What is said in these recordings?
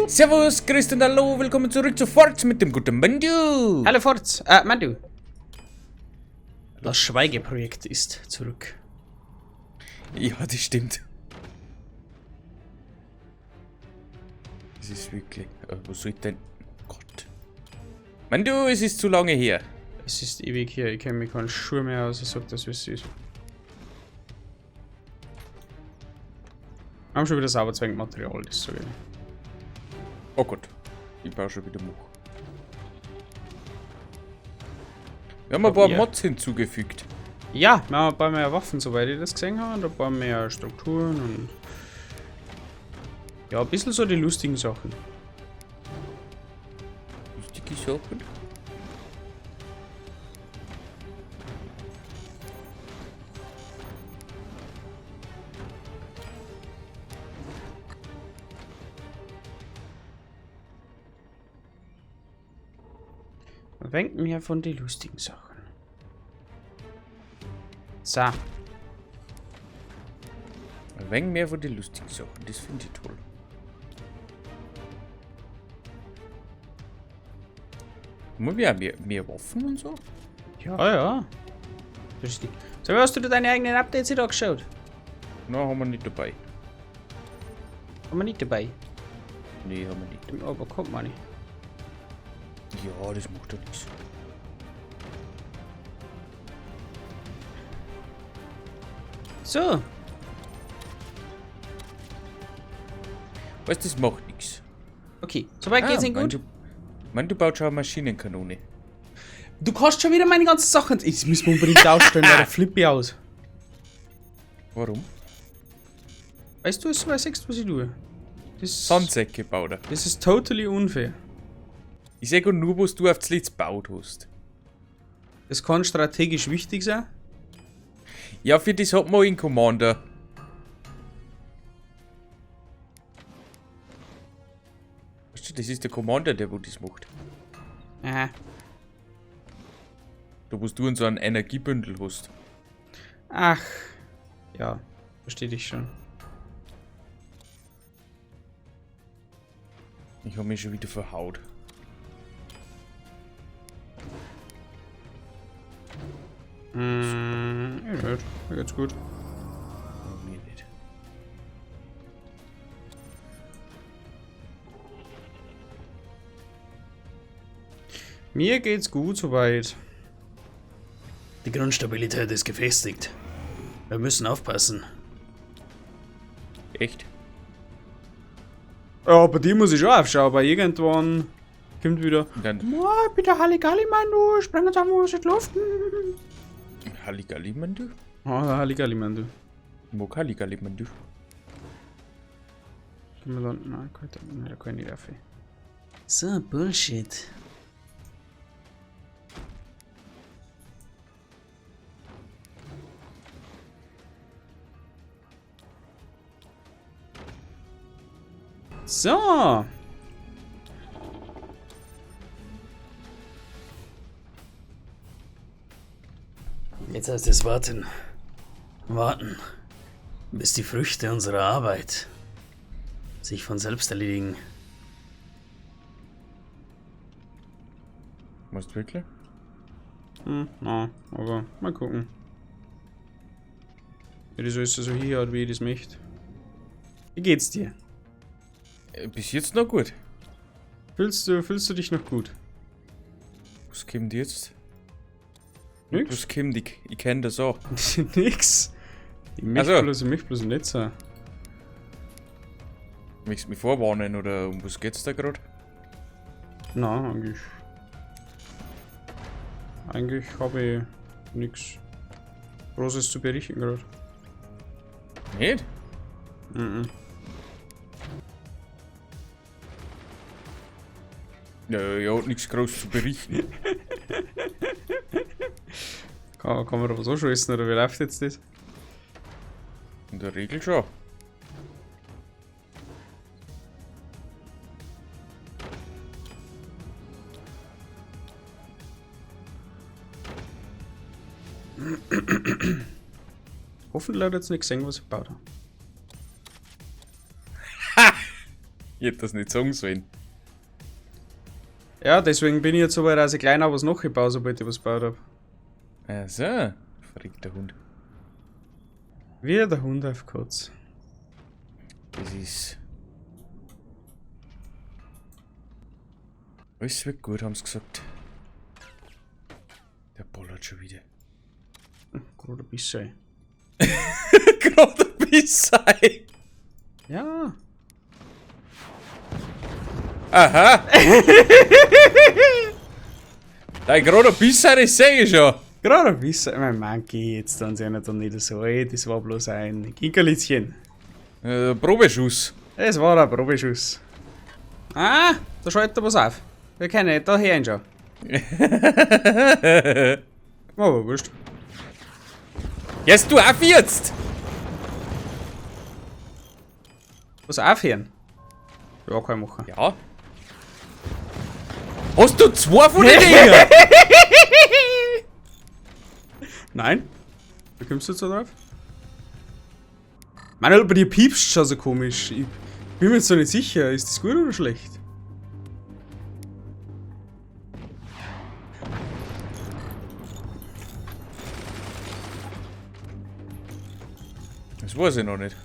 Servus, Christ und hallo, willkommen zurück zu Forts mit dem guten Mandu. Hallo Forts, Mandu. Das Schweigeprojekt ist zurück. Ja, das stimmt. Das ist wirklich. Wo soll ich denn? Gott. Mandu, es ist zu lange her. Es ist ewig her, ich kenne mich keinen Schuh mehr aus, ich sag das, wie es ist. Wir haben schon wieder sauber Material, das sag ich. Oh Gott, ich baue schon wieder Much. Wir haben ein paar Mods hinzugefügt. Ja, wir haben ein paar mehr Waffen, soweit ich das gesehen habe, und ein paar mehr Strukturen und. Ja, ein bisschen so die lustigen Sachen. Lustige Sachen? Ein wenig mehr von den lustigen Sachen. So. Ein wenig mehr von den lustigen Sachen, das finde ich toll. Haben wir auch mehr Waffen und so? Ja, ja. Das ist die. So, hast du dir deine eigenen Updates hier angeschaut? Na, haben wir nicht dabei. Haben wir nicht dabei? Nee, haben wir nicht. Aber kommt man nicht. Ja, das macht doch nichts. So. Weißt du, das macht nichts. Okay, soweit geht's Ihnen gut? Du baust schon eine Maschinenkanone. Du kannst schon wieder meine ganzen Sachen. Das müssen wir unbedingt ausstellen, weil der flippe ich aus. Warum? Weißt du, was du, was ich tue? Das Sandsäcke baut er. Das ist totally unfair. Ich seh nur, was du auf das Litz gebaut hast. Das kann strategisch wichtig sein. Ja, für das hat man einen Commander. Weißt du, das ist der Commander, der wo das macht. Aha. Da, wo du in so einen Energiebündel hast. Ach. Ja, verstehe dich schon. Ich hab mich schon wieder verhaut. Ich nicht. Mir geht's gut. Oh, mir nicht. Mir geht's gut soweit. Die Grundstabilität ist gefestigt. Wir müssen aufpassen. Echt? Ja, bei dir muss ich schon aufschauen, aber irgendwann kommt wieder. Und dann Oh, bitte Halligalli, Mann, du, spring jetzt einfach aus der Luft. Halligalli, Mann, du? Oh, Halligalli, Mann, du. Wo Halligalli, Mann, du? Können wir da, nein, kann ich, nein, da kann ich nicht auf. So, Bullshit. So. Jetzt heißt es warten. Warten, bis die Früchte unserer Arbeit sich von selbst erledigen. Machst du wirklich? Na, aber mal gucken. Wie das alles so hier hat, wie ich das möchte. Wie geht's dir? Bis jetzt noch gut. Fühlst du dich noch gut? Was kommt jetzt? Nix. Was kommt? Ich kenn das auch. Nix. Ich möchte Also. bloß nicht sein. Möchtest du mich vorwarnen oder um was geht's da grad? Na, eigentlich. Eigentlich habe ich nix Großes zu berichten grad. Nicht? Mhm. Ja, ja, nix groß zu berichten. Kann man da was anschließen oder wie läuft jetzt das? In der Regel schon. Hoffentlich hat er jetzt nicht gesehen, was ich gebaut habe. Ich hätte das nicht sagen sollen. Ja, deswegen bin ich jetzt so weit, dass ich gleich noch was nachgebaut, sobald ich was gebaut habe. Ach so, verrückter Hund. Wie der Hund auf kurz. Das ist. Alles wird gut, haben sie gesagt. Der bollert schon wieder. Gerade ein bisschen. Gerade ein bisschen. Ja. Aha! Dein gerade bisschen, das sehe ich schon. Gerade ein bisschen. Mein Mann, geh jetzt dann sie nicht, dann nicht so. Ey, das war bloß ein Kinkerlitzchen. Probeschuss. Es war ein Probeschuss. Ah, da schaltet er was auf. Wir können nicht da hören schon. Aber wurscht. Jetzt du auf jetzt! Was aufhören? Ja, kann ich machen. Ja. Hast du zwei von den Dingen? Nein. Wie kommst du jetzt da drauf? Manuel, bei dir piepst schon so komisch. Ich bin mir jetzt noch nicht sicher. Ist das gut oder schlecht? Das weiß ich noch nicht.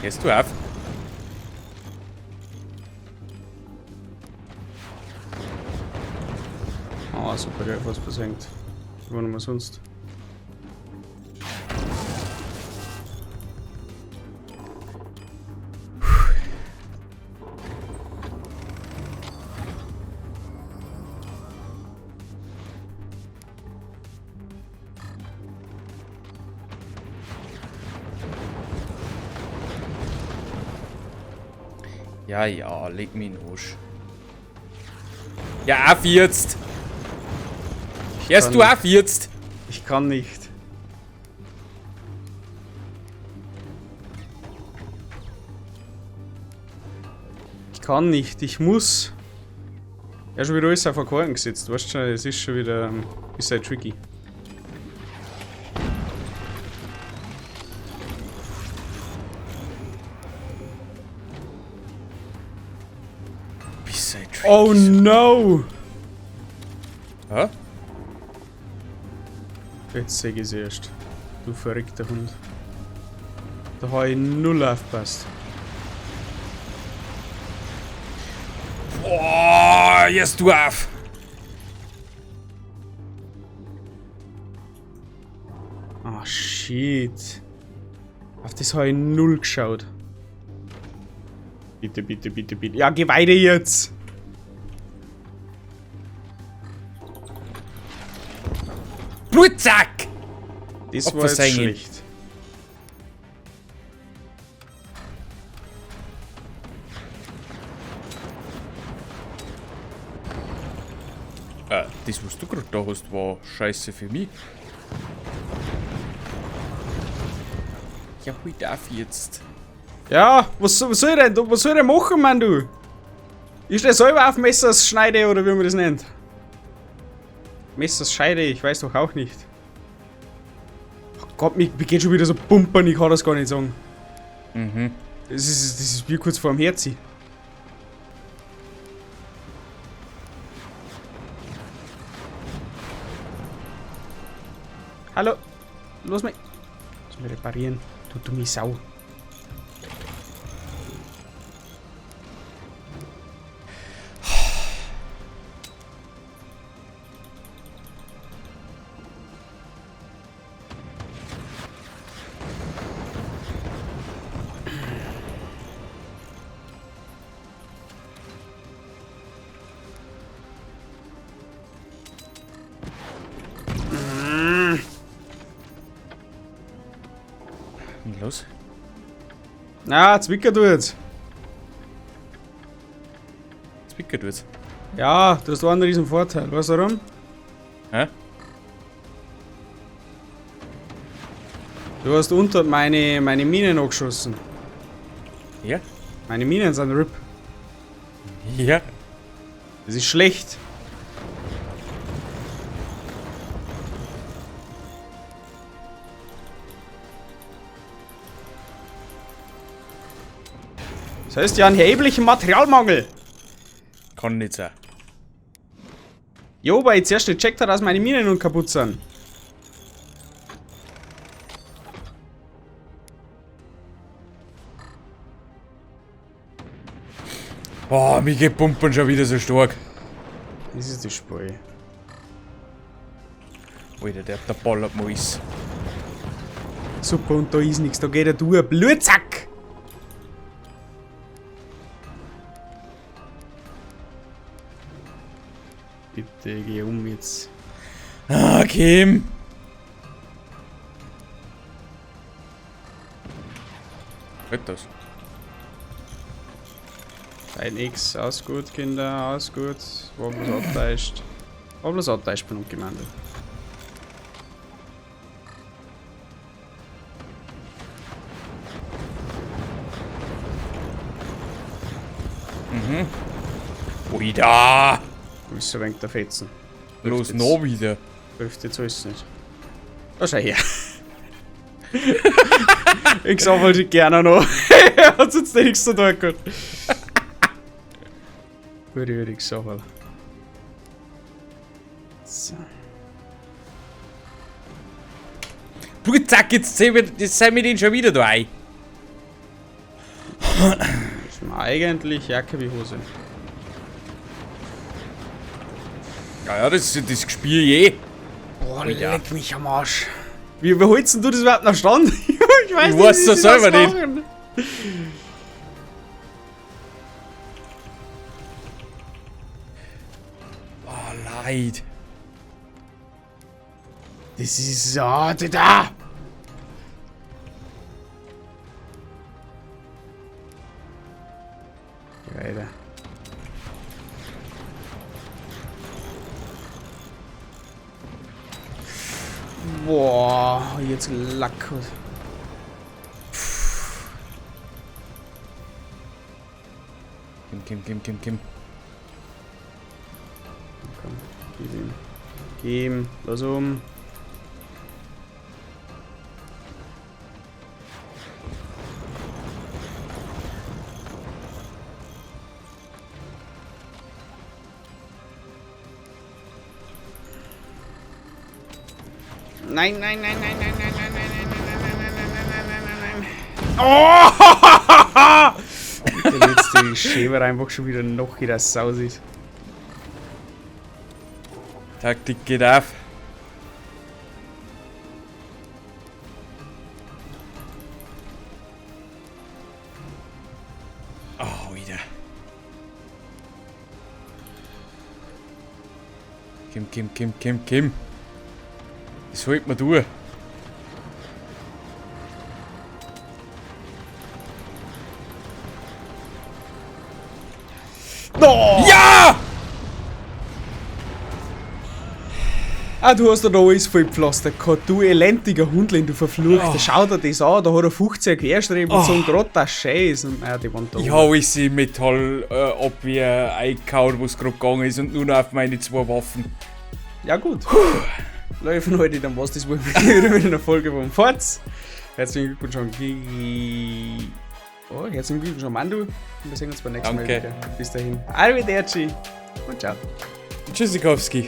Gehst du auf? Ah, super, gell, was versenkt. Wo noch mal sonst? Ja, ja, leg mich in den Arsch. Ja, auf jetzt! Gehst du auf jetzt! Ich kann nicht. Ich kann nicht, ich muss. Ja, schon wieder alles auf den Karten gesetzt, weißt du schon, es ist schon wieder ist halt tricky. Bist du tricky. Oh no! Hä? Jetzt seh ich's erst. Du verrückter Hund. Da hab ich null aufgepasst. Boah, jetzt du auf! Ah, shit. Auf das habe ich null geschaut. Bitte, bitte, bitte, bitte. Ja, geh weiter jetzt! Blutsack! Das war jetzt Opfer schlecht. Das, was du gerade da hast, war scheiße für mich. Ja, halt auf jetzt. Ja, was soll ich denn, was soll ich denn machen, Mann, du? Ich stehe selber auf Messerschneide oder wie man das nennt. Messerscheide, ich weiß doch auch nicht. Oh Gott, mir geht schon wieder so pumpern, ich kann das gar nicht sagen. Mhm. Das ist wie kurz vorm Herzi. Hallo, los mich. Lass mich reparieren, du dumme Sau. Und los. Na, Zwicker du jetzt. Zwicker du jetzt. Ja, du hast einen riesen Vorteil. Weißt du warum? Hä? Du hast unter meine Minen angeschossen. Ja? Meine Minen sind RIP. Ja. Das ist schlecht. Das heißt ja einen erheblichen Materialmangel. Kann nicht sein. Jo, weil ich zuerst nicht gecheckt habe, dass meine Minen nun kaputt sind. Boah, mir geht Pumpen schon wieder so stark. Das ist das Spiel. Alter, der ballert mir alles. Super, und da ist nichts, da geht er durch. Blutsack! Bitte geh um jetzt. Ah, Kim! Geht das? Ein nix, alles gut, Kinder, alles gut. War bloß angetäuscht. War bloß angetäuscht von Gemeinde. Mhm. Oida! Du bist so ein wenig der Fetzen. Los, noch wieder. Hilft jetzt alles nicht. Da schau her. Ich sag wollte ich gerne noch. Hat jetzt nichts zu tun gehabt. Würde ich sagen. So. Zack, jetzt sind wir den schon wieder da ein. Das ist mir eigentlich Jacke wie Hose. Ja, ja, das ist das Gespiel je. Boah, Alter. leck mich am Arsch. Wie holst denn du das überhaupt noch stand? Ich weiß Ich weiß wie das sie das selber nicht. machen. Oh, leid. Das ist... Ah, da! Geh weiter. Boah, jetzt Lack. Kim, Kim, Kim, Kim, Kim. Komm, gib ihm. Gib ihm, lass um. Nein, nein, nein, nein, nein, nein, nein, nein, nein, nein, nein, nein, nein, nein, nein, nein, nein, nein. Oh! Der letzte Schäber einfach schon wieder noch in der Sau ist. Taktik geht auf. Oh, wieder. Kim, Kim, Kim, Kim, Kim. Das holt man durch. No! Ja! Ah, du hast da alles voll gepflastert gehabt. Du elendiger Hundlein, du verfluchter. Oh. Schau dir das an, da hat er 15 Querstreben oh. Und so gerade das Scheiß. Und, ja, die waren da. Ich habe alles in Metallabwehr eingehauen, was gerade gegangen ist, und nur noch auf meine zwei Waffen. Ja, gut. Leute von heute, dann war's das wohl wieder mit einer Folge vom Forz. Herzlichen Glückwunsch an Gigi. Oh, herzlichen Glückwunsch an Mandu. Und wir sehen uns beim nächsten Mal wieder. Bis dahin. Arrivederci und ciao. Tschüssikowski.